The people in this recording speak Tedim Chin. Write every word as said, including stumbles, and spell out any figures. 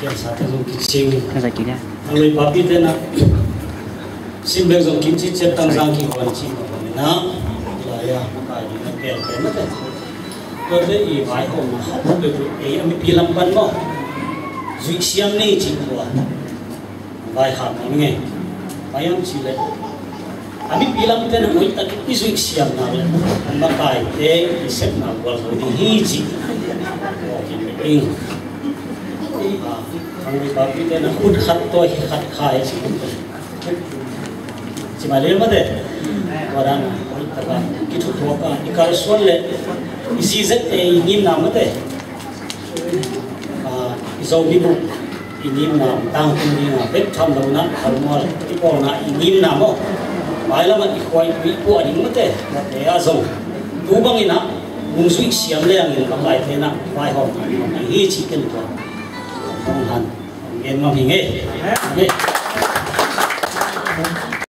Piansate zong kicing. Ka zai kik a. Ang lui papi te na. Sim bek zong kim ci ciat tang zang ki kuan ci ma kuan na. Lai a, kai di na pel pel na te. Tua te i vai hong na hat bek bek ei a mipi lam pan maw. Zuih siam nei ci kua. Vai hang ni ngei. Vai hang ci le. A mipi lam te na hoih takin i zuih siam nak le. An makaite i sepna gual zo ding hi ci. Aw, kin ing. Ang lui papi te na khut khat tawh hi khat khai ci. Ci mai le mate. Tua dan a hoih taka kithutuak a i kalsuan le i zizet te i ngimna mate. Ah, i Zomi buk i ngimna tangtung ding a bek tham lo na, halmual i pawlna i ngimna maw. Mailam ah i khuai i puah ding mate, mate a zong tu bangin a nung zuih siam le angin a kaite na vaihawm hi ci ken tua. Hong han. Gen ngam hi ngei. Amen.